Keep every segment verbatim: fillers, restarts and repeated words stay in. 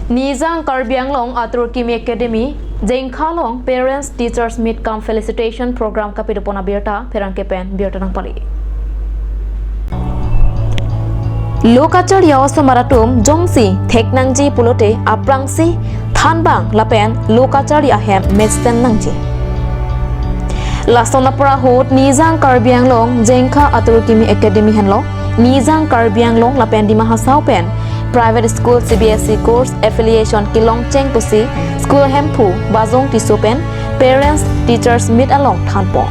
Nijang Karbi Anglong Atur Kimi Academy, Jengkha along Parents Teachers Meet cum Felicitation Program kapidopon abirta pherangke pen birta nangpali. Lo kacharli a-osomar atum jongsi thek nangji pulote aphrangsi thanbang lapen lo kacharli ahem mesten nangji. Lason apor ahut Nijang Karbi Anglong Jengkha Atur Kimi Academy henlo Nijang Karbi Anglong lapen Dima Hasao pen private school C B S E course affiliation kelongcheng pusi school hemphu Bajong Tisso pen Parents Teachers Meet along thanpon.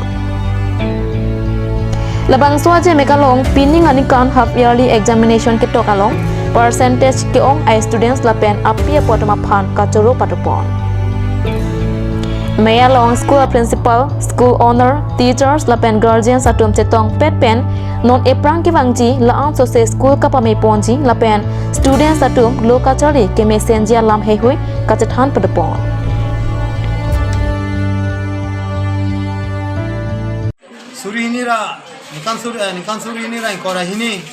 Labangso ajeme along pining aningkan half yearly examination ketok along percentage ke-ong a-students lapen api apo atum aphan kachoro padopon. Mei along school principal, school owner, teachers lapen guardians atum chetongpet pen non ephrang kevangji la-an sose school kapameponji lapen students atum lo kacharli kemesenji alam heihui kachethan padopon. Suri hini ra, ningkan suri, eh, ningkan suri hini ra ingkoi ra hini,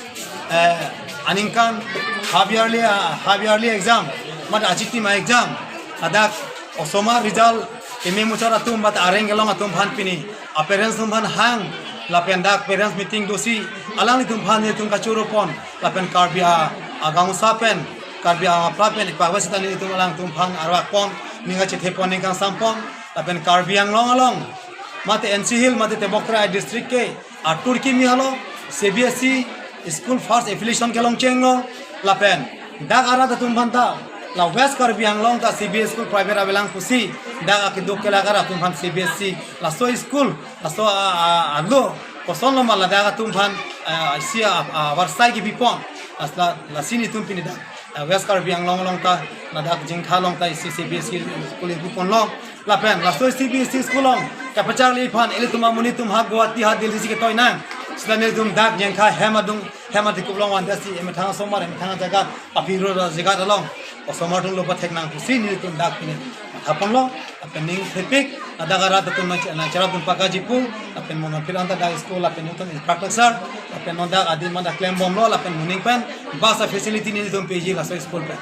eh, aningkan half yearly, ah, half yearly exam, mat achiktima exam, ladak osomar result keme muchot atum, mat areng kelong atum aphan pini a-parents atum aphan hang, lapen dak parents meeting dosi, alanglitum aphan nelitum kachoropon, lapen Karbi a, agaonbura pen, Karbi a, apra pen, ipak basi ta nelitum alangtum aphan arvakpon, ning kachethepon, ning kangsampon, lapen Karbi Anglong along, mate N C Hill, mate Tebok Terai district ke, Atur Kimi along, C B S E school first affiliation kelongchenglo, lapen dak arat atum aphan ta, la West Karbi Anglong ta C B S E school private avelang pusi, dak akeduk kelak arat atum aphan C B S E, laso school, laso a, a, alo, kosonlo ma ladak atum aphan, a, si a, a, avarsai kepipon, la, lasi nelitum pini dak, a, West Karbi Anglong along ta, ladak Jengkha along ta isi C B S E school ingpuponlo, lapen laso C B S E school along kapacharli aphan ilitum amonit atum ha Guwahati ha Delhi si ketoi nang. Sita nelitum dak Jengkha hem adung, hem adikup along vandasi emethang asomar, emethang ajaga, aphi ro jaga along osomar atum lo pathek nang pusi nelitum dak pini mathaponlo, lapen ning thepik, ladak arat atum nang, nangcherap atum pakajipu, lapen mono phil anta dak school, lapen nelitum infrastructure, lapen non dak adim anta klembomlo, lapen moning pen bus a-facility nelitum peji laso school pen.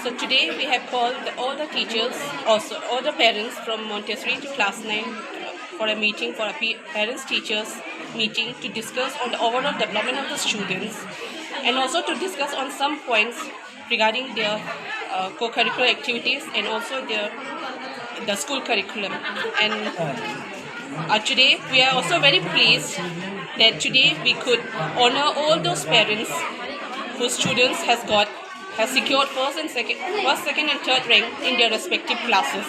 So today we have called the, all the teachers, also all the parents from Montessori to class nine, uh, for a meeting, for a pe-, parents teachers meeting to discuss on the overall development of the students and also to discuss on some points regarding their, uh, co-curricular activities and also their, the school curriculum. And, uh, today we are also very pleased that today we could honor all those parents whose students has got, has secured first and second, first, second and third rank in their respective classes.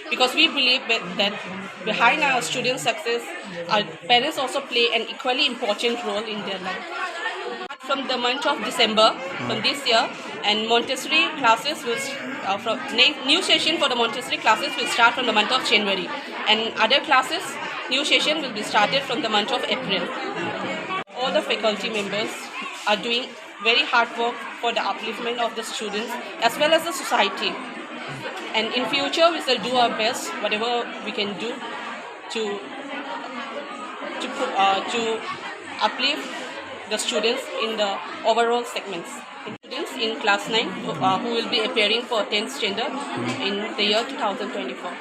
Because we believe that, that behind our students' success, our parents also play an equally important role in their life. From the month of December, from this year, and Montessori classes will, s-, uh, from na-, new session for the Montessori classes will start from the month of January, and other classes, new session will be started from the month of April. All the faculty members are doing very hard work for the upliftment of the students as well as the society. And in future, we shall do our best, whatever we can do, to, to pu-, uh, to uplift the students in the overall segments. Students in class nine who, uh, who will be appearing for tenth standard in the year two thousand twenty-four.